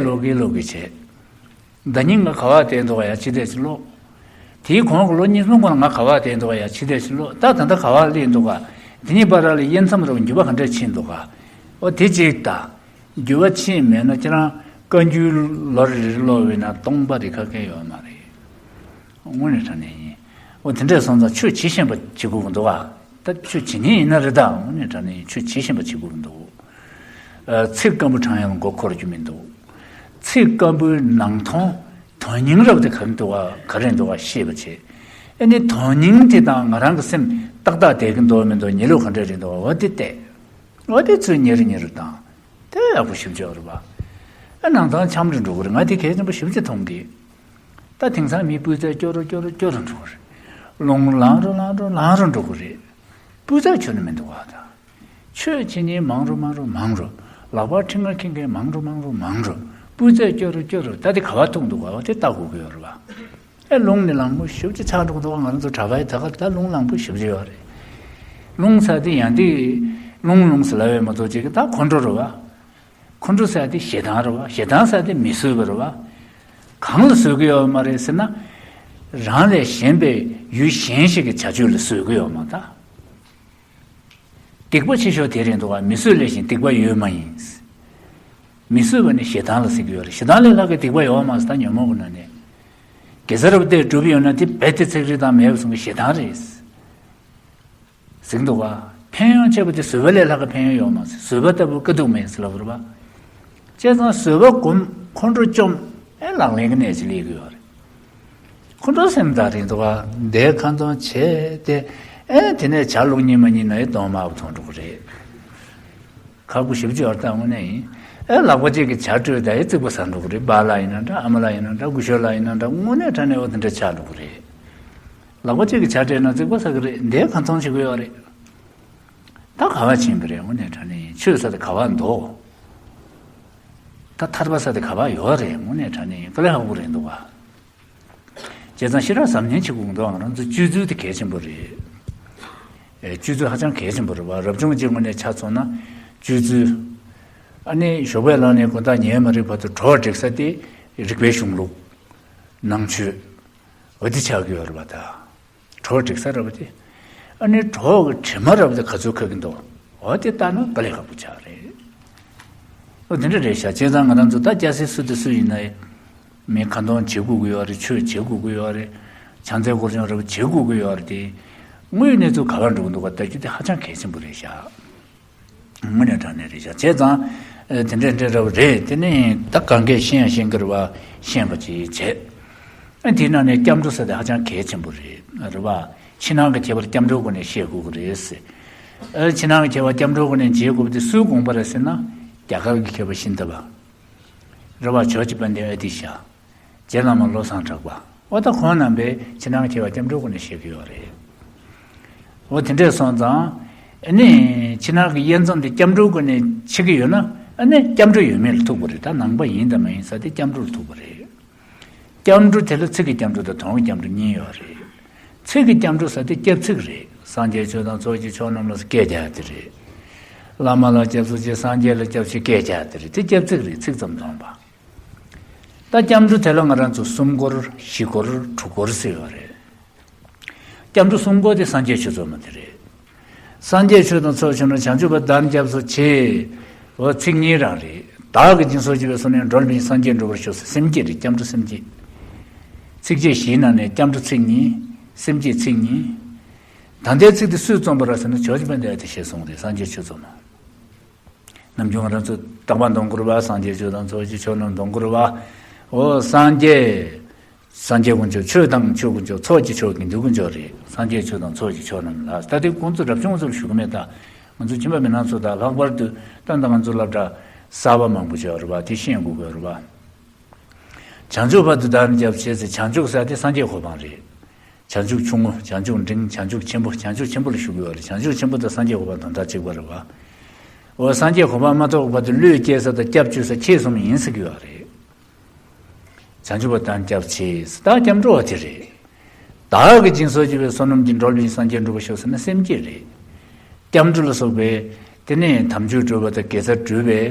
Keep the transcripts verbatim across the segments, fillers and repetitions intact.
ཀློག་གི་ཀློག་གི་བྱས། ཟླ་ཉིན་ང་ག་བ་བསྡད་འདུག་ག་ཡ་ཕྱི་བལྟས་ཤིག་ཀློག་དེའི་གོང་གི་ལོ་གཉིས་གསུམ་གོང་ལ་ང་ག་བ་བསྡད་འདུག་ག་ཡ་ཕྱི་བལྟས་ཤིག་ཀློག་ད་ད་ལྟ་ག་བ་སླེབས་འདུག་ག་དེ་གཉིས་བར་ལ་དབྱེ་མཚམས་རུ་འགྱུར་བ་ག་འདྲ་ཕྱིན་འདུག་ག་འོ་དེ་གཅིག་དང་། འགྱུར་བ་ཕྱིན་མེད་ན་ཁྱེད་རང་བཀའ་འགྱུར་ལོ་རེ་རེ་ཀློག་པས་ན་སྟོང་པ་རེ་ཁ་སྐད་ཡོད་མ་རེད། དངོས་གནས་དྲང་གནས་ཡིན། འོ་དེ་འདྲས་སོང་ཙང་ཆོས་བྱེད་ཤེས་པ་བྱེད་དགོས་ཀྱི་འདུག་ག་ད་ཆོས་བྱེད་མཁན་ཡིན་ན་རེད་ད། དངོས་གནས་དྲང་གནས་ཡིན། ཆོས་བྱེད་ཤེས་པ་བྱེད་དགོས་ཀྱི་འདུག་ཨ། ཚིག་སྐམ་པོ་དྲང་ཡང་མགོ་འཁོར་རྒྱུ་མི་འདུག་ཚིག་སྐམ་པོའི་ནང་དོན་དོན་སྙིང་རབ་དེ་ག་རེ་འདུག་ག་ག་རེ་འདུག་ག་ཤེས་པ་བྱེད། ཨ་ནི་དོན་སྙིང་དེ་དང་ང་རང་གི་སེམས་ཏག་ཏག་བསྡད་ཀྱི་འདུག་མི་འདུག་ཉེ་ལུགས་ག་འདྲ་རེད་འདུག་འོ་དེ་བལྟས། འོ་དེ་ཚོས་ཉེ་རུ་ཉེ་རུ་དང་། དེ་ཡག་པོ་ཞིབ་འཇུག་རེད་པ། ཨ་ནང་ཚང་འཆམ་རུ་འགྲོ་གི་རེད། ང་དེ་གལ་ཆེན་པོ་ཞིབ་འཇུག་མཐོང་གི་ད་དེང་སང་མི་སྤུས་ཚད་སྐྱོ་རུ་སྐྱོ་རུ་སྐྱོ་རུ་འགྲོ་གི་རེད། རླུང་ལངས་རུ་ལངས་རུ་ལངས་རུ་འགྲོ་གི་རེད། སྤུས་ཚད་ཁྱོན་ནས་མི་འདུག་ག་ད། ཆོས་བྱེད་མཁན་མང་རུ་མང་རུ་མང་རུ། ལག་པར་ཁྲི་ལྔ་འཁྱེར་མཁན་མང་རུ་མང་རུ་མང་རུ། སྤུས་ཚད་སྐྱོ་རུ་སྐྱོ་རུ། ད་དེ་ག་བ་ཐུག་འདུག་ག་དེ་ལྟ་དགོས་ཀྱི་ཡོད་རེད་པ། ཨེ་རླུང་ནི་ལངས་པོ་ཞེ་པོ་ཅིག་ཆགས་འགྲོ་གི་འདུག་ང་རང་ཚོ་གྲྭ་པའི་ད་ག་ད་རླུང་ལངས་པོ་ཞེ་པོ་ཅིག་ཡོད་རེད། རླུང་ཟེར་དེ་ཡང་དེ་རླུང་རླུང་ཟེར་ལབ་ཡས་མ་གཏོགས་ཅིག་ད་ཁོང་ཁྲོ་རེད་པ། ཁོང་ཁྲོ་ཟེར་དེ་ཞེ་སྡང་རེད་པ། ཞེ་སྡང་ཟེར་དེ་མི་བཟོད་པ་རེད་པ། གང་ལ་བཟོད་ཀྱི་ཡོད་མ་རེད་ཟེར་ན། རང་ལས་གཞན་པའི་ཡུལ་གཞན་ཞིག་གི་བྱ་སྤྱོད་ལ་བཟོད་ཀྱི་ཡོད་མ་ད། སྡིག་པ་ཆེ་ཤོས་དེ་རེད་འདུག་ག་མི་བཟོད་ལས་གཞན་སྡིག་པ་ཡོད་མ་ཡིན། མི་བཟོད་པ་ནི་ཞེ་སྡང་ལ་ཟེར་གྱི་ཡོད་རེད། ཞེ་སྡང་ལས་ལྷག་གི་སྡིག་པ་ཡོད་མ་ཟེར་ད་ཉོན་མོངས་ཀྱི་ནང་ནས། དགེ་རྩ་རབ་སྡེ་སྒྲུབ་ཡོད་ན་དེ་རྦད་དེ་ཚིག་རིས་དང་མེད་པ་སོང་གི་ཞེ་སྡང་རེད། ཟེར་གྱི་འདུག་ག་ཕན་ཡོན་ཆེ་བ་དེ་བཟོད་པ་ལས་ལྷག་གི་ཕན་ཡོན་ཡོད་མ་ཟེར། བཟོད་པ་ལྟ་བུ་དཀའ་སྡུག་མེད་ཟེར་ལབ་རེད་པ། བྱས་ཙང་བཟོད་པ་སྒོམ། ཁོང་ཁྲོ་བཅོམ། ཨེ་ལག་ལེན་གྱི་གནས་ཅིག་སླེབས་ཀྱི་ཡོད་རེད། ཁོང་ཁྲོ་སེམས་དང་རིང་འདུག་ག་འདས་ཁ་འདོན་བྱས་ཏེ། ཨེ་དེ་ནས་ཇ་བླུགས་ཉི་མ་ཉིན་ན་ཨེ་གདོང་དམར་པོ་ཐོན་འགྲོ་གི་རེད། ཁག་པོ་ཞེ་པོ་ཅིག་ཡོད་རེད་ད་དངོས་གནས་ཡིན། ཨེ་ལག་པ་གཅིག་གིས་ཇ་སྤྲོད་ད་ཨེ་རྩིག་པ་ཟ་འགྲོ་གི་རེད། པཱ་ལགས་ཡིན་ན་འདྲ། ཨ་མ་ལགས་ཡིན་ན་འདྲ། སྐུ་ཞབས་ལགས་ཡིན་ན་འདྲ། དངོས་གནས་དྲང་གནས་འོ་དེ་འདྲ་ཆགས་འགྲོ་གི་རེད། ལག་པ་གཅིག་གིས་ཇ་སྤྲད་ན་རྩིག་པ་ཟ་གི་རེད། འདས་ཁ་འདོན་བྱེད་ཀྱི་ཡོད་རེད། ད་ག་བ་ཕྱིན་པ་རེད། དངོས་གནས་དྲང་གནས་ཡིན། ཆོས་ཟེར་དེ་ག་བ་འདུག་ད་ཐར་པ་ཟེར་དེ་ག་བ་ཡོད་རེད། དངོས་གནས་དྲང་གནས་ཡིན། དཀའ་ལས་ཁག་པོ་རེད་འདུག་ག་བྱས་ཙང་ཤེས་རབ་གཟབ་ནན་བྱེད་དགོས་འདུག་ང་རང་ཚོ་སྤྱོད་ཚུལ་དེ་གལ་ཆེན་པོ་རེད། ཨེ་སྤྱོད་ཚུལ་ཧ་ཅང་གལ་ཆེན་པོ་རེད་པ། རབ་བྱུང་གི་ངོས་ནས་ཆ་མཚོན་ན་སྤྱོད་ཚུལ། ཨ་ནི་ཞོགས་པའི་ལངས་ནས་དགོང་དག་ཉལ་མ་རེག་བར་དུ་བྲོ་བ་སྒྲིག་ས་དེ་རིག་པའི་གཞུང་ལུགས། ནང་ཆོས། འོ་དེ་ཆགས་ཀྱི་ཡོད་རེད་པ་ད། བྲོ་བ་སྒྲིག་ས་རེད་པ་དེ། ཨ་ནི་བྲོ་བ་གི་དྲི་མ་རེད་པ་དེ་ག་ཚོད་ཁ་གི་འདུག་འོ་དེ་ལྟ་ན་དཀའ་ལས་ཁག་པོ་ཆགས་རེད། འོ་དེ་འདྲ་རེད་ཤག་བྱས་ཙང་ང་རང་ཚོ་ད་སྐྱ་སེར་སུ་དང་སུ་ཡིན་ན་ཡང་། མི་ཁ་འདོན་བྱེད་དགོས་ཀྱི་ཡོད་རེད། ཆོས་བྱེད་དགོས་ཀྱི་ཡོད་རེད། ཕྱག་འཚལ་སྐོར་སྦྱོང་རེད་པ་བྱེད་དགོས་ཀྱི་ཡོད་རེད་དེ། དངོས་ཡོད་གནས་ཚུལ་ག་པར་འགྲོ་གི་འདུག་ག་ལྟ་རྒྱུ་དེ་ཧ་ཅང་གལ་ཆེན་པོ་རེད་ཤག་དངོས་གནས་དྲང་གནས་རེད་ཤག་བྱས་ཙང་། ཨ་དེ་འདྲས་འདྲས་རེད་པ་རེད། དེ་ནས་ད་གང་གས་ཤེས་ཡང་ཤེས་ཀྱི་རེད་པ། ཤེས་པ་ཅིག་བྱས། ཨ་དེའི་ནང་ནས་སྐྱབས་འགྲོ་ཟེར་དེ་ཧ་ཅང་གལ་ཆེན་པོ་རེད། རེད་པ། ཕྱི་ནང་གི་ཁྱད་པར་སྐྱབས་འགྲོའི་སྒོ་ནས་ཤེས་དགོས་ཀྱི་རེད་ཟེར། ཨ་ཕྱི་ནང་གི་ཁྱད་པར་སྐྱབས་འགྲོའི་སྒོ་ནས་འབྱེད་དགོས་པ་དེ་སུའི་དགོངས་པ་རེད་ཟེར་ན། རྒྱ་གར་གྱི་མཁས་པ་ཤིན་ཏུ་པ། རེད་པ། ཇོ་བོ་རྗེ་དཔལ་ལྡན་ཨ་ཏི་ཤ། རྗེ་བླ་མ་བློ་བཟང་གྲགས་པ། འོ་ད་ཁོང་རྣམ་པས་ཕྱི་ནང་ཁྱད་པར་སྐྱབས་འགྲོའི་སྒོ་ནས་བཤད་ཀྱི་ཡོད་རེད། འོ་དེ་འདྲས་སོང་ཙང་། ཨ་ནི་ཕྱི་ནང་གི་དབྱེ་མཚམས་དེ་སྐྱབས་འགྲོའི་སྒོ་ནས་ཕྱེ་གི་ཡོད་ན། ཨ་ནི་སྐྱབས་འགྲོ་ཡོད་མེད་ལ་ཐུག་པ་རེད། ད་ནང་པ་ཡིན་དང་མ་ཡིན་ཟེར་དེ་སྐྱབས་འགྲོ་ལ་ཐུག་པ་རེད། སྐྱབས་འགྲོ་དེ་ལ་ཚིག་གི་སྐྱབས་འགྲོ་དང་དོན་གྱི་སྐྱབས་འགྲོ་གཉིས་ཡོད་རེད། ཚིག་གི་སྐྱབས་འགྲོ་ཟེར་དེ་སྐྱབས་ཚིག་རེད། སངས་རྒྱས་ཆོས་དང་ཚོགས་ཀྱི་མཆོག་རྣམས་ལ་སྐད་རྒྱག་དེ་རེད། བླ་མ་ལ་སྐྱབས་སུ་མཆི། སངས་རྒྱས་ལ་སྐྱབས་མཆི་སྐད་རྒྱག་དེ་རེད། དེ་སྐྱབས་ཚིག་རེད། ཚིག་ཙམ་འདོན་པ། ད་སྐྱབས་འགྲོ་དེ་ལ་ང་རང་ཚོ་གསུམ་སྐོར་བཞི་སྐོར་དྲུག་སྐོར་ཟེར་ཡོད་རེད། སྐྱབས་འགྲོ་གསུམ་སྐོར་དེ་སངས་རྒྱས་ཆོས་ཚོགས་མ་དེ་རེད། སངས་རྒྱས་ཆོས་དང་ཚོགས་ཆེན་པོ་བྱང་ཆུབ་པ་བདག་ནི་སྐྱབས་སུ་མཆི། འོ་ཚིག་གཉིས་རང་རེད། བདག་གིས་སྦྱིན་སོགས་བགྱིས་པའི་བསོད་ནམས་འགྲོ་ལ་ཕན་ཞིང་སངས་རྒྱས་འགྲུབ་པར་ཤོག་ཟེར། སེམས་བསྐྱེད་རེད། སྐྱབས་འགྲོ་སེམས་བསྐྱེད། ཚིགས་བཅད་བཞིའི་ནང་ནས་སྐྱབས་འགྲོ་ཚིག་གཉིས། སེམས་བསྐྱེད་ཚིག་གཉིས། ད་ལྟའི་ཚིག་དེ་སུས་རྩོམ་པ་རེད་ཟེར་ན་ཇོ་བོ་རྗེ་དཔལ་ལྡན་ཨ་ཏི་ཤས་གསུངས་རེད། སངས་རྒྱས་ཆོས་ཚོགས་མ། ནམ་རྒྱུན་ང་རང་ཚོ་བརྟག་པ་འདོན་དགོས་རེད་པ། སངས་རྒྱས་ཆོས་དང་ཚོགས་ཀྱི་མཆོག་རྣམས་འདོན་དགོས་རེད་པ། འོ་སངས་རྒྱས། སངས་རྒྱས་དཀོན་མཆོག། ཆོས་དང་ཆོས་དཀོན་མཆོག། ཚོགས་ཀྱི་མཆོག། དགེ་འདུན་དཀོན་མཆོག་རེད། སངས་རྒྱས་ཆོས་དང་ཚོགས་ཀྱི་མཆོག་རྣམས་ལ། ད་དེ་ཁོང་ཚོ་རབ་བྱུང་ཚོར་ཞུ་གི་མེད་ད། ང་ཚོ་ཁྱིམ་པ་མི་ནང་ཚོ་ད་ལྷག་པར་དུ་ད་ལྟ་ང་ཚོ་སློབ་གྲྭ་གསར་པ་མང་པོ་ཅིག་ཡོད་རེད་པ། དེ་ཤེས་དགོས་ཀྱི་ཡོད་རེད་པ། བྱང་ཆུབ་བར་དུ་བདག་ནི་སྐྱབས་སུ་མཆི་ཟེར། བྱང་ཆུབ་ཟེར་དེ་སངས་རྒྱས་གོ་འཕང་རེད། བྱང་ཆུབ་ཆུང་ངུ། བྱང་ཆུབ་འབྲིང་། བྱང་ཆུབ་ཆེན་པོ། བྱང་ཆུབ་ཆེན་པོ་ལ་ཞུ་གི་ཡོད་རེད། བྱང་ཆུབ་ཆེན་པོ་དང་སངས་རྒྱས་གོ་འཕང་དོན་དག་གཅིག་པ་རེད་པ། འོ་སངས་རྒྱས་གོ་འཕང་མ་ཐོབ་བར་དུ་བློས་བསྐྱེད་ས་དང་སྐྱབས་བཅོལ་ས་ཁྱེད་གསུམ་ཡིན་ཟེར་གི་ཡོད་རེད། བྱང་ཆུབ་བར་དུ་བདག་ནི་སྐྱབས་སུ་མཆི། ད་སྐྱབས་འགྲོ་བ་དེ་རེད། བདག་གིས་སྦྱིན་སོགས་བགྱིས་པའི་བསོད་ནམས་ཀྱིས། འགྲོ་ལ་ཕན་ཞིང་སངས་རྒྱས་འགྲུབ་པར་ཤོག་ཟེར་ན་སེམས་བསྐྱེད་རེད། སྐྱབས་འགྲོ་ལ་སོགས་པའི་དེ་ནས་དམ་ཆོས་སྒྲུབ་པ་དང་དགེ་རྩ་སྒྲུབ་པའི་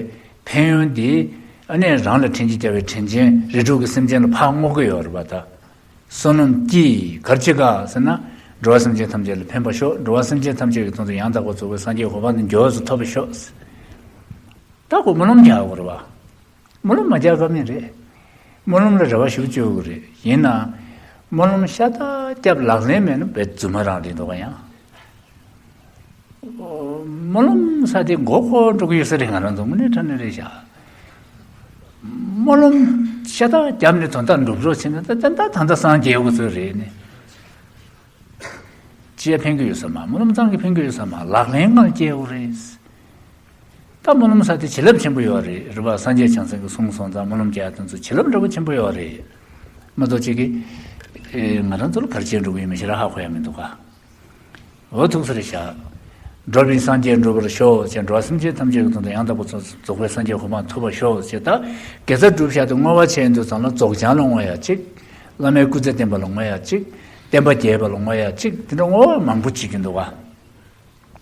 ཕན་ཡོན་འདི། ཨ་ནི་རང་ལ་འཕྲིན་བཅོལ་བའི་དྲིན་ཅན་རིགས་དྲུག་གི་སེམས་ཅན་ལ་ཕར་བསྔོ་གི་ཡོད་རེད་པ་ད། བསོད་ནམས་ཀྱིས་ག་རེ་བྱེད་ག་ཟེར་ན། འགྲོ་བ་སེམས་ཅན་ཐམས་ཅད་ལ་ཕན་པར་ཤོག་འགྲོ་བ་སེམས་ཅན་ཐམས་ཅད་ཀྱི་དོན་དུ་ཡང་དག་པར་རྫོགས་པའི་སངས་རྒྱས་གོ་འཕང་དུ་མགྱོགས་སུ་ཐོབ་པར་ཤོག་ད་ཁོ་སྨོན་ལམ་རྒྱག་དགོས་རེད་པ། སྨོན་ལམ་མ་རྒྱག་ཀ་མེད་རེད། སྨོན་ལམ་ལ་རེ་བ་ཞེ་པོ་བཅོལ་དགོས་རེད། ཡིན་ན། སྨོན་ལམ་ཤ་སྟག་བརྒྱབ་ལག་ལེན་མེད་ན་བེད་རྫུན་མ་རང་རེད་འདུག་ག་ཡང་། སྨོན་ལམ་ས་དེ་མགོ་འཁོར་འགྲོ་གི་ཡོད་ས་རེད། ང་རང་ཚོ་དངོས་གནས་དྲང་གནས་རེད་ཤག་སྨོན་ལམ་ཤ་སྟག་བརྒྱབ་ནས་དོན་དག་འགྲུབ་རོགས་བྱས་ན་ད་ད་ད་ད་ད་སངས་རྒྱས་ཡོད་ཚོད་རེད་ནི། ཅི་ཡང་ཕན་གི་ཡོད་ས་མ། སྨོན་ལམ་ཙམ་གྱིས་ཕན་གི་ཡོད་ས་མ། ལག་ལེན་ངང་སྐྱེལ་དགོས་རེད། ད་སྨོན་ལམ་ས་དེ་བྱིན་རླབས་ཆེན་པོ་ཡོད་རེད། རེད་པ། སངས་རྒྱས་བྱང་སེམས་ཀྱིས་གསུངས་སོང་ཙང་སྨོན་ལམ་རྒྱག་ཡ་དེ་ཚོ་བྱིན་རླབས་འདྲ་པོ་ཆེན་པོ་ཡོད་རེད། མ་གཏོགས་ཅིག་གིས་ཨེ་ང་རང་ཚོ་ལ་ག་རེ་བྱས་འགྲོ་གི་ཡོད་མེད་ཞེ་དྲག་ཧ་གོ་ཡ་མི་འདུག་ག་འོ་ཐུགས་སུ་རེ་བཞག་འགྲོ་བའི་སངས་རྒྱས་འགྲུབ་པར་ཤོག་ཅེས། འགྲོ་བ་སེམས་ཅན་ཐམས་ཅད་ཀྱི་དོན་དུ་ཡང་དག་པར་རྫོགས་པའི་སངས་རྒྱས་གོ་འཕང་ཐོབ་པར་ཤོག་ཅེས། ད་དགེ་རྩ་སྒྲུབ་བཞག་སྟེ་བསྔོ་བ་བྱས་དུས་ཙམ་ལ་རྫོགས་བྱང་ལ་བསྔོ་ཡ་གཅིག་བླ་མའི་སྐུ་ཚེ་བརྟན་པ་ལ་བསྔོ་ཡ་གཅིག་བསྟན་པ་རྒྱས་པ་ལ་བསྔོ་ཡ་གཅིག་དེ་འདྲ་བསྔོ་བ་མང་པོ་བྱེད་ཀྱི་འདུག་ག་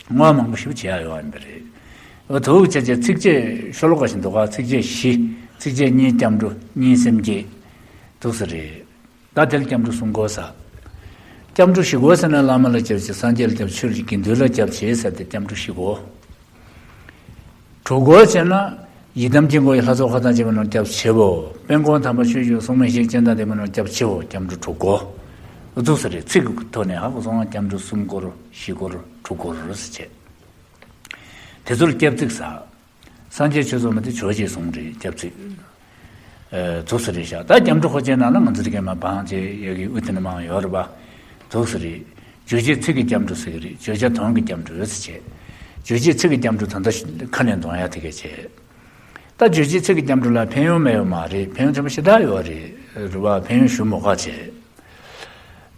བསྔོ་བ་མང་པོ་ཞིག་བྱེད་ཡ་ཡོད་པ་ཡིན་པ་རེད། འོ་ཐུགས་རྗེ་ཆེ། ཚིགས་བཅད་ཤོ་ལོ་ཀ་ཞིག་འདུག་ག་ཚིགས་བཅད་བཞི། ཚིགས་བཅད་གཉིས་སྐྱབས་འགྲོ། གཉིས་སེམས་བསྐྱེད། འདུག་སེ་རེད། ད་དེ་ལ་སྐྱབས་འགྲོ་གསུམ་དགོས་ས། སྐྱབས་འགྲོ་བཞི་དགོས་ཟེར་ན། བླ་མ་ལ་སྐྱབས་བྱེད། སངས་རྒྱས་ལ་སྐྱབས། ཆོས་ཀྱི་དགེ་འདུན་ལ་སྐྱབས་བྱེད་ཟེར་ཏེ་སྐྱབས་འགྲོ་བཞི་དགོས། དྲུག་དགོས་ཟེར་ན། ཡི་དམ་དཀྱིལ་འཁོར་གྱི་ལྷ་ཚོགས་ཧོར་ཐང་ཆེན་པོ་རྣམས་སྐྱབས་བྱེད་པོ། དཔལ་མགོན་དམ་པ་ཆོས་སྐྱོང་སྲུང་མའི་གཤེགས་སྤྱན་དང་ལྡན་པ་རྣམས་སྐྱབས་བྱེད་པོ། སྐྱབས་འགྲོ་དྲུག་དགོས། འདུག་སེ་རེད། ཚིག་གི་ཐོག་ནས་ཧ་གོ་སོང་ང་། སྐྱབས་འགྲོ་གསུམ་དགོས་རེད། བཞི་དགོས་རེད། དྲུག་དགོས་རེད་ཟེར་བྱས། དེ་ཚོར་སྐྱབས་ཚིག་ཟེར། སངས་རྒྱས་ཆོས་ཚོགས་མ་དེ་ཇོ་བོ་རྗེས་གསུངས་རེད། སྐྱབས་ཚིག་ཨ། འདུག་སེ་རེད་ཤག་ད་སྐྱབས་འགྲོ་ཁོ་ཅན་རྣམས་ལ། ང་ཚོ་དེ་གའི་མ་བང་ཅེས་ཡ་གི་དབུ་དེ་ནས་མང་ཡོད་རེད་པ། འདུག་སེ་རེད། བརྗོད་བྱའི་ཚིག་གི་སྐྱབས་འགྲོ་ཟེར་གི་རེད། བརྗོད་བྱ་དོན་གྱི་སྐྱབས་འགྲོ་ཟེར་བྱས། བརྗོད་བྱའི་ཚིག་གི་སྐྱབས་འགྲོ་ད་ལྟ་ཁ་ནས་འདོན་ཡ་དེ་གས་བྱས། ད་བརྗོད་བྱའི་ཚིག་གི་སྐྱབས་འགྲོ་ལ་ཕན་ཡོན་མེད་པ་མ་རེད། ཕན་ཡོན་ཆེན་པོ་ཞེ་དྲག་ཡོད་རེད། རེད་པ། ཕན་ཡོན་ཞུ་མོ་ཁ་བྱས།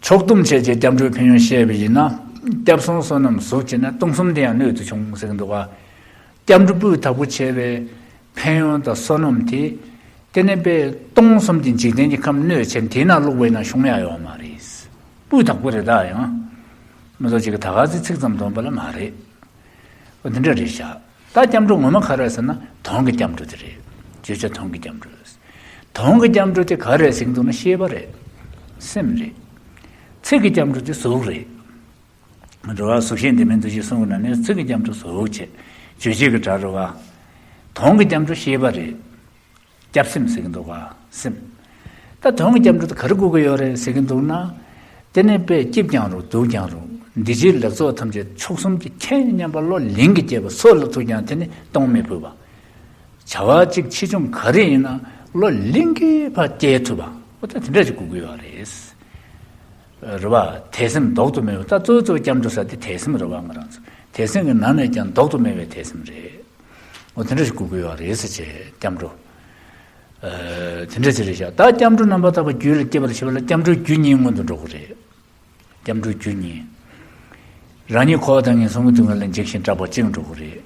ཕྱོགས་བསྡོམས་བྱས་རྗེས་སྐྱབས་འགྲོའི་ཕན་ཡོན་བཤད་པ་ཡིན་ན། སྐྱབས་གསུམ་བསོད་ནམས་ཟུག་བྱས་ན་སྟོང་གསུམ་དེ་ཡང་སྣོད་དུ་ཆུང་ཟེར་གི་འདུག་ག་སྐྱབས་འགྲོ་སྤུས་དག་པོ་བྱས་པའི་ཕན་ཡོན་དང་བསོད་ནམས་དེ། དེ་ནས་དཔེ་སྟོང་གསུམ་གྱི་འཇིག་རྟེན་གྱི་ཁམས་སྣོད་ཆེན་དེའི་ནང་བླུགས་པ་ཡིན་ན་ཤོང་ཡ་ཡོད་མ་རེད། སྤུས་དག་པོ་རེད། ད་ཡང་མི་ཚོགས་ཅིག་གིས་ད་ག་ཚོད་ཚིག་ཙམ་འདོན་པ་ལ་མ་རེད། འོ་དེ་འདྲ་རེད་ཤག་ད་སྐྱབས་འགྲོ་ངོ་མ་ག་རེ་ཟེར་ན། དོན་གྱི་སྐྱབས་འགྲོ་དེ་རེད། བརྗོད་བྱ་དོན་གྱི་སྐྱབས་འགྲོ། དོན་གྱི་སྐྱབས་འགྲོ་དེ་ག་རེ་ཟེར་གྱི་འདུག་ན། ཤེས་པ་རེད། སེམས་རེད། ཚིག་གི་སྐྱབས་འགྲོ་དེ་གཟུགས་རེད། འགྲོ་བ་གཟུགས་ཅན་བདེ་མིན་འདུ་བྱེད་གསུམ་གྱི་ནང་ནས་ཚིག་གི་སྐྱབས་འགྲོ་གཟུགས་བྱས། རྗོད་བྱེད་ཀྱི་སྒྲ་རེད་པ། དོན་གྱི་སྐྱབས་འགྲོ་ཤེས་པ་རེད། སྐྱབས་སེམས་ཟེར་གྱི་འདུག་ག་སེམས། ད་དོན་གྱི་སྐྱབས་འགྲོ་དེ་ག་རེ་དགོས་ཀྱི་ཡོད་རེད་ཟེར་གྱི་འདུག་ན། དེ་ནས་དཔེ་སྐྱིད་ཀྱང་རུང་སྡུག་ཀྱང་རུང་། འདི་ཕྱིའི་ལེགས་ཚོགས་ཐམས་ཅད་ཕྱོགས་གསུམ་གྱི་ཁྱེད་མཉམ་པ་བློ་ལིང་གིས་བསྐྱེད་པ་སུ་ལ་ཐུག་ཀྱང་དེ་ནི་གཏོང་མི་ཕོད་པ། བྱ་བ་གཅིག་ཆེ་ཆུང་ག་རེ་ཡིན་ན་བློ་ལིང་གིས་ཕར་བསྐྱེད་ཐུབ་པ། འོ་ད་དེ་འདྲ་ཞིག་དགོས་ཀྱི་ཡོད་རེད། རེད་པ། དད་སེམས་ལྡོག་ཏུ་མེད་པ། ད་གཙོ་བོ་གཙོ་བོ་སྐྱབས་འགྲོ་ཟེར་དེ་དད་སེམས་རེད་པ། ང་རང་ཚོ་དད་སེམས་ཀྱི་ནང་ནས་ཀྱང་ལྡོག་ཏུ་མེད་པའི་དད་སེམས་རེད། འོ་དེ་འདྲ་ཞིག་དགོས་ཀྱི་ཡོད་རེད་ཟེར་བྱས། སྐྱབས་འགྲོ། ཨ། དེ་འདྲ་ཞིག་རེད་ཤག་ད་སྐྱབས་འགྲོ་རྣམ་པར་དག་པ་རྒྱུད་ལ་སྐྱེ་བར་བྱེད་པ་ལ་སྐྱབས་འགྲོའི་རྒྱུ་གཉིས་སྔོན་དུ་འགྲོ་གི་རེད། སྐྱབས་འགྲོའི་རྒྱུ་གཉིས། རང་ཉིད་འཁོར་བ་དང་ངན་སོང་གི་སྡུག་བསྔལ་ལ་འཇིགས་ཤིང་སྐྲག་པ་གཅིག་འགྲོ་གི་རེད།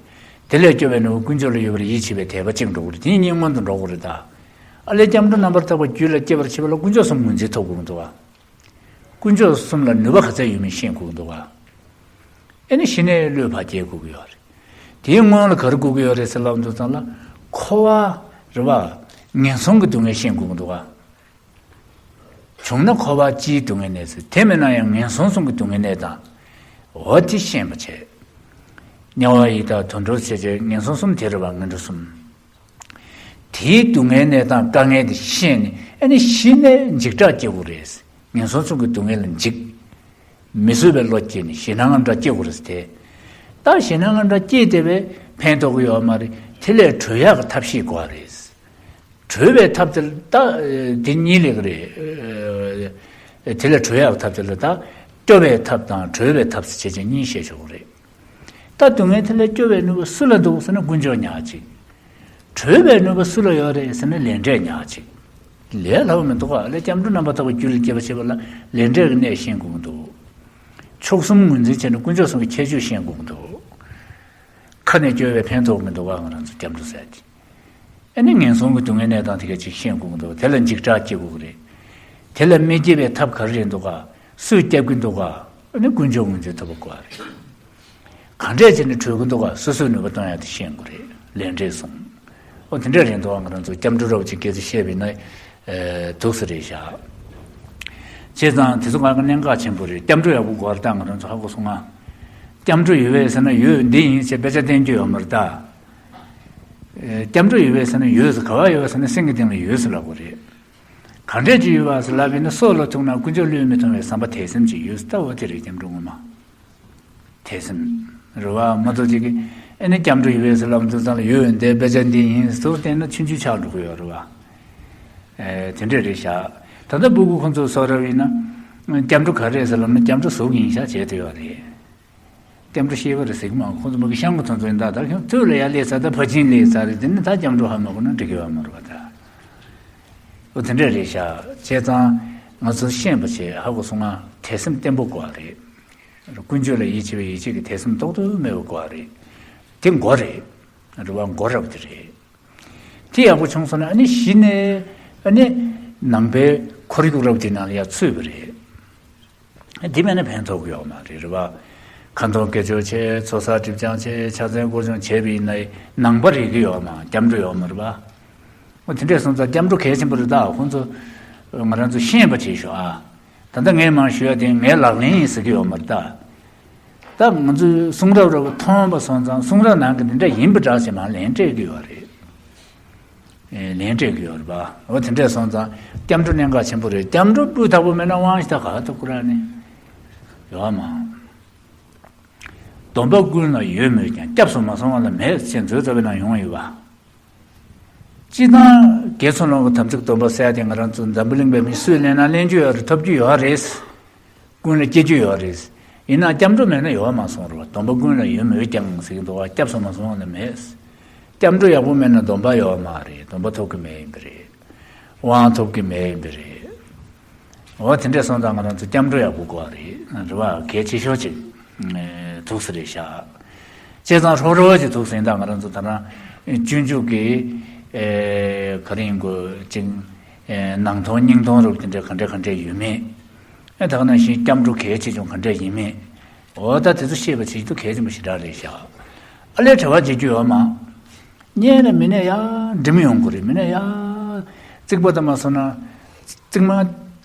དེ་ལས་སྐྱོབ་པའི་ནུས་པ་དཀོན་མཆོག་ལ་ཡོད་པར་ཡིད་ཆེས་པའི་དད་པ་གཅིག་འགྲོ་གི་རེད། དེ་གཉིས་སྔོན་དུ་འགྲོ་གི་རེད་ད། ཨ་ལས་སྐྱབས་འགྲོ་རྣམ་པར་དག་པ་རྒྱུད་ལ་སྐྱེ་བར་བྱེད་པ་ལ་དཀོན་མཆོག་གསུམ་ངོས་འཛིན་ཐུབ་དགོས་ཀྱི་འདུག་ག་དཀོན་མཆོག་གསུམ་ལ་ནུས་པ་ག་ཚད་ཡོད་མེད་ཤེས་དགོས་ཀྱི་འདུག་ག་ཨེ་ནི་གཞི་ནས་བློས་ཕར་སྐྱེལ་དགོས་ཀྱི་ཡོད་རེད། དེའི་སྔོན་ལ་ག་རེ་དགོས་ཀྱི་ཡོད་རེད་ཟེར་ལབ་འདུག་ཙང་ལ། འཁོར་བ་རེད་པ། ངན་སོང་གི་སྡུག་བསྔལ་ཤེས་དགོས་ཀྱི་འདུག་ག་བྱུང་ན་འཁོར་བ་སྤྱིའི་སྡུག་བསྔལ་གནས་ཟེར། དེ་མིན་ན་ཡང་ངན་སོང་གསུམ་གྱི་སྡུག་བསྔལ་གནས་སྟངས། འོ་དེ་ཤེས་པ་བྱས། དམྱལ་བ་ཡི་དྭགས་དུད་འགྲོ་ཟེར་བྱས་ངན་སོང་གསུམ་དེ་རེད་པ། ངན་འགྲོ་གསུམ། དེའི་སྡུག་བསྔལ་གནས་སྟངས་དཀའ་ངལ་དེ་ཤེས་ནས་ཨ་ནི་གཞི་ནས་འཇིགས་སྐྲག་སྐྱེ་དགོས་རེད། ངན་སོང་གསུམ་གྱི་སྡུག་བསྔལ་ལ་འཇིགས། མི་བཟོད་པའི་བློ་སྐྱེས་ནས་ཞེད་སྣང་ངམ་སྐྲག་སྐྱེ་དགོས་རེད་དེ། ད་ཞེད་སྣང་ངམ་སྐྲག་སྐྱེས་བསྡད་པས་ཕན་ཐོགས་ཀྱི་ཡོད་མ་རེད། དེ་ལས་གྲོལ་ཡག་གི་ཐབས་ཤེས་དགོས་རེད། གྲོལ་བའི་ཐབས་དེ་ད་དེ་གཉིས་ལས་ཀྱི་རེད། དེ་ལས་གྲོལ་ཡག་གི་ཐབས་དེ་ལ་ད་སྐྱོབ་པའི་ཐབས་དང་གྲོལ་བའི་ཐབས་ཟེར་བྱས་ཀྱི་གཉིས་བཤད་ཆོག་གི་རེད། ད་སྡུག་བསྔལ་དེ་ལས་སྐྱོབ་པའི་ནུས་པ་སུ་ལ་འདུག་ཟེར་ན་དཀོན་མཆོག་ཉག་གཅིག་གྲོལ་བའི་ནུས་པ་སུ་ལ་ཡོད་རེད་ཟེར་ན་ལས་འབྲས་ཉག་གཅིག་ལས་སླ་པོ་མི་འདུག་ག་ལས་སྐྱབས་འགྲོ་རྣམ་པར་དག་པའི་རྒྱུད་ལ་སྐྱེ་བར་བྱེད་པ་ལ་ལས་འབྲས་ཀྱི་གནས་ཤེས་དགོས་ཀྱི་འདུག་ཕྱོགས་གསུམ་ངོས་འཛིན་བྱས་ནས་དཀོན་མཆོག་གསུམ་གྱི་ཁྱད་ཆོས་ཤེས་དགོས་ཀྱི་འདུག་ཁ་ནས་སྐྱོ་བའི་ཕན་ཐོགས་མི་འདུག་ག་ང་རང་ཚོ་སྐྱབས་འགྲོ་ཟེར་གྱི། ཨ་ནི་ངན་སོང་གི་སྡུག་བསྔལ་གནས་སྟངས་དེ་ག་ཅིག་ཤེས་དགོས་ཀྱི་འདུག་དེ་ལ་འཇིགས་སྐྲག་སྐྱེ་དགོས་ཀྱི་རེད། དེ་ལ་མི་སྐྱེ་བའི་ཐབས་ག་རེ་རེད་འདུག་ག་སུས་སྐྱབས་ཀྱི་འདུག་ག་ཨ་ནི་དཀོན་མཆོག་ངོས་འཛིན་ཐུབ་པ་དགོས་པ་རེད། གང་འདྲས་བྱས་ནས་གྲོལ་གྱི་འདུག་ག་སོ་སོའི་ནུས་པ་གཏོང་ཡག་དེ་ཤེས་དགོས་རེད། ལས་འབྲས་གསུམ། ཨོ་དེ་འདྲ་རེད་འདུག་ང་རང་ཚོ་སྐྱབས་འགྲོ་རབ་ཅིག་སྐད་ཆ་བཤད་པ་ཡིན་ན། ཨེ་འདུག་སེ་རེད་ཤག་བྱས་ཙང་དེ་ཚོ་གང་ག་གནད་འགག་ཆེན་པོ་རེད། སྐྱབས་འགྲོ་ཡག་པོ་དགོས་རེད། ད་ང་རང་ཚོ་ཧ་གོ་སོང་ང་། སྐྱབས་འགྲོ་ཡོད་པས་ཟེར་ན་ཡོད་འདི་ཡིན་ཞེས་དཔེ་ཆ་བསྟན་རྒྱུ་ཡོད་མ་རེད་ད། ཨེ་སྐྱབས་འགྲོ་ཡོད་པས་ཟེར་ན་ཡོད་ཟེར། ག་བ་ཡོད་པས་ཟེར་ན་སེམས་ཀྱི་སྟེང་ལ་ཡོད་ཟེར་ལབ་དགོས་རེད། ག་འདྲས་ཅིག་ཡོད་པ་ཟེར་ལབ་པ་ཡིན་ན། སྲོག་ལ་ཐུག་ན་དཀོན་མཆོག་བློས་མི་ཐོངས་པའི་བསམ་པ་དད་སེམས་ཅིག་ཡོད་ཟེར། ད་འོ་དེ་རེད་སྐྱབས་འགྲོ་ངོ་མ། དད་སེམས་རེད་བ། མ་གཏོགས་ཅིག་གིས་ཨ་ནི་སྐྱབས་འགྲོ་ཡོད་པས་ཟེར་ལབ་དུས་ཙང་ལ་ཡོད་འདི་དཔེ་ཆ་འདི་ཡིན་ཟེར་བསྟན་ན་ཆུང་ཆུང་ཆགས་འགྲོ་གི་ཡོད་རེད་བ། ཨེ་དེ་འདྲས་རེད་ཤག་ད་ལྟ་སྤུ་གུ་ཁོང་ཚོ་གསོ་རབ་ཡིན་ན་སྐྱབས་འགྲོ་ག་རེ་རེད་ཟེར་ལབ་ན་སྐྱབས་འགྲོ་གཟུགས་ཡིན་ཤག་བྱས་བསྡད་ཡོད་རེད། སྐྱབས་འགྲོ་ཤེས་པ་རེད་ཟེར་གི་མ། ཁོང་ཚོ་མ་གི་ཤང་གི་ཚོ་ཚོ་ཡིན་ད། ད་ཁྱོད་ཐུགས་ལ་ཡར་སླེབས་ཚར། ད་ཕར་ཕྱིན་སླེབས་ཚར་རེད། དེ་ནི་ད་སྐྱབས་འགྲོ་ཧ་མ་གོ་ན་འགྲིག་གི་ཡོད་མ་རེད་བ་ད། ཨོ་དེ་འདྲས་རེད་ཤག་བྱས་ཙང་ང་ཚོ་ཤེས་པ་བྱས་ཧ་གོ་སོང་ང་། དད་སེམས་བརྟན་པོ་དགོས་པ་རེད། དཀོན་མཆོག་ལ་ཡིད་ཆེས་པའི་ཡིད་ཆེས་ཀྱི་དད་སེམས་ཏོག་ཏོག་མེད་པ་དགོས་པ་རེད། དེ་མགོ་རེད། རེད་བ། མགོ་རབ་དེ་རེད། དེ་ཡག་པོ་བྱུང་སོང་ན་ཨ་ནི་གཞི་ནས་ཨ་ནི་ནང་པའི་ཁོར་ཡུག་རབ་དེ་ནང་ལ་ཡར་ཚུད་པ་རེད། དེ་མེད་ན་ཕན་ཐོགས་ཀྱི་ཡོད་མ་རེད། རེད་བ། ཁ་འདོན་དགེ་སྦྱོར་བྱས། ཚོགས་བསགས་སྒྲིབ་སྦྱང་བྱས། ཕྱག་འཚལ་སྐོར་སྦྱོང་བྱས་པ་ཡིན་ན་ནང་པ་རེད་ཀྱི་ཡོད་མ། སྐྱབས་འགྲོ་ཡོད་མ་རེད་བ། འོ་དེ་འདྲས་སོང་ཙང་སྐྱབས་འགྲོ་གལ་ཆེན་པོ་རེད། ད་ཁོང་ཚོ་ང་རང་ཚོ་ཤེས་པ་བྱེད་ཤོག་ཨ། ད་ལྟ་ངས་མང་ཞུ་ཡ་དེ་ངའི་ལག་ལེན་ཡིན་ཟེར་གྱི་ཡོད་མ་རེད་ད། ད་ང་ཚོའི་གསུང་རབ་རབ་མཐོང་བ་སོང་ཙང་གསུང་རབ་ནང་གི་འདི་འདྲ་ཡིན་པ་འདྲ་ཞེས་མར་ལན་སྤྲད་ཀྱི་ཡོད་རེད། ཨེ་ལན་སྤྲད་ཀྱི་ཡོད་རེད་པ། འོ་དེ་འདྲས་སོང་ཙང་སྐྱབས་འགྲོ་གནད་འགག་ཆེན་པོ་རེད། སྐྱབས་འགྲོ་སྤུས་དག་པོ་མེད་ན་དབང་ཞིག་ད་ག་ཐུབ་ཀྱི་རེད་ནི། ཡོད་མ། སྡོམ་པ་ཀུན་ལ་ཡོད་མོད་ཀྱང་། སྐྱབས་སུ་མ་སོང་བ་ལ་མེད་ཅེས་མཛོད་རྩ་བའི་ནང་ཡོང་ཡོད་པ། སྤྱིར་བཏང་དགེ་ཚུལ་སློང་གི་དམ་ཚིག་སྡོམ་པ་ཟེར་ཡ་དེ་ང་རང་ཚོ་འཛམ་བུ་གླིང་པའི་མི་སུས་ལེན་ན་ལེན་རྒྱུ་ཡོད་རེད། ཐོབ་རྒྱུ་ཡོད་རེད། ཀུན་ལ་སྐྱེ་རྒྱུ་ཡོད་རེད། ཡིན་ན་སྐྱབས་འགྲོ་མེད་ན་ཡོད་མ་སོང་རེད་བ། སྡོམ་པ་ཀུན་ལ་ཡོད་མོད་ཀྱང་ཟེར་གྱི་འདུག་བ། སྐྱབས་སུ་མ་སོང་བ་ལ་མེད། སྐྱབས་འགྲོ་ཡག་པོ་མེད་ན་སྡོམ་པ་ཡོད་མ་རེད། སྡོམ་པ་ཐོབ་ཀྱི་མེད་ཡིན་པ་རེད། དབང་ཐོབ་ཀྱི་མེད་ཡིན་པ་རེད། འོ་དེ་འདྲས་སོང་ཙང་ང་རང་ཚོ་སྐྱབས་འགྲོ་ཡག་པོ་དགོས་པ་རེད། རེད་བ། གལ་ཆེ་ཤོས་ཅིག་ཐུག་ས་རེད་ཤག་བྱས་ཙང་ཧྲོ་ཧྲོ་ཅིག་ཐུག་ས་ཡིན་ད། ང་རང་ཚོ་ད་རང་སྤྱོད་འཇུག་གི་ཨེ་ག་རེ་ཡིན་དགོས་ཅིག་ཨེ་ནང་དོན་སྙིང་དོན་རུ་དེ་འདྲས་ག་འདྲས་ག་འདྲས་ཡོད་མེད། ཨེ་ད་ག་ནང་བཞིན་སྐྱབས་འགྲོ་གལ་ཆེ་ཆུང་ག་འདྲས་ཡིན་མེད། འོ་ད་དེ་ཚོ་ཤེས་པ་བྱེད་རྒྱུ་གལ་ཆེན་པོ་ཞེ་དྲག་རེད་ཤག་ཨ་ལས་བྲེལ་བ་བྱེད་རྒྱུ་ཡོད་མ། གཉེན་ལ་མི་ནས་ཡ་འགྲིམ་ཡོང་དགོས་རེད། མི་ནས་ཡ་རྩིག་པ་དང་མ་སོང་ན་རྩིག་མ་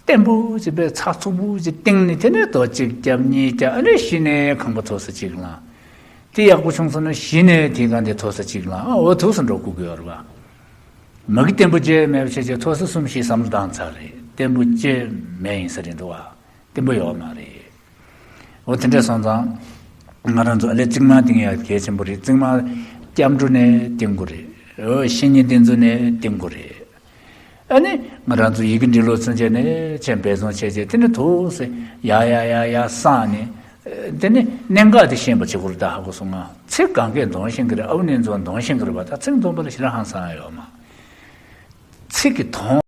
བརྟན་པོ་ཅིག་པའི་ཚགས་ཚུད་པོ་ཅིག་བཏིང་ནས། དེ་ནས་རྡོ་གཅིག་བརྒྱབ་གཉིས་བརྒྱབ། ཨ་ནི་གཞི་ནས་ཁང་པ་མཐོ་ས་གཅིག་ལངས། དེ་ཡག་པོ་བྱུང་སོང་ན་གཞི་ནས་དེ་ག་འདི་མཐོ་ས་གཅིག་ལངས། ཨ་འོ་ཐུག་སུ་འགྲོ་དགོས་ཀྱི་ཡོད་རེད་བ། མ་གི་བརྟན་པོ་ཅིག་མེད་པ་བྱས་བྱས་མཐོ་ས་གསུམ་བཞི་བསམ་བློ་བཏང་ཚར་རེད། བརྟན་པོ་ཅིག་མེད་ཡིན་ས་རེད་འདུག་བ། བརྟན་པོ་ཡོད་མ་རེད། འོ་དེ་འདྲ་སོང་ཙང་ང་རང་ཚོ་ཨ་ལས་རྩིག་མ་བཏིང་ཡ་གལ་ཆེན་པོ་རེད། རྩིག་མ་སྐྱབས་འགྲོ་ནས་བཏིང་དགོས་རེད། འོ་བཤེས་གཉེན་དེ་ཚོ་ནས་བཏིང་དགོས་རེད། ཨ་ནི་ང་རང་ཚོ་ཡི་གེ་འབྲི་ཀློག་ཚུན་ཆད་ནས་ཆེན་འབད་བརྩོན་བྱས་བྱས་དེ་ནས་ཐུགས་སེ་ཡ་ཡ་ཡ་ཡ་བསགས་ནས། དེ་ནས་གནད་འགག་དེ་ཤེས་པ་བྱེད་དགོས་རེད། ད་ཧ་གོ་སོང་ང་། ཚིག་གང་གས་འདོན་ཤེས་ཀྱི་རེད། ཨ་བུ་ནེ་ཚོ་འདོན་ཤེས་ཀྱི་རེད་པ། ད་ཚིག་འདོན་པ་ལ་ཞེ་དྲག་ཧང་སང་ཡ་ཡོད་མ། ཚིག་གི་དོན།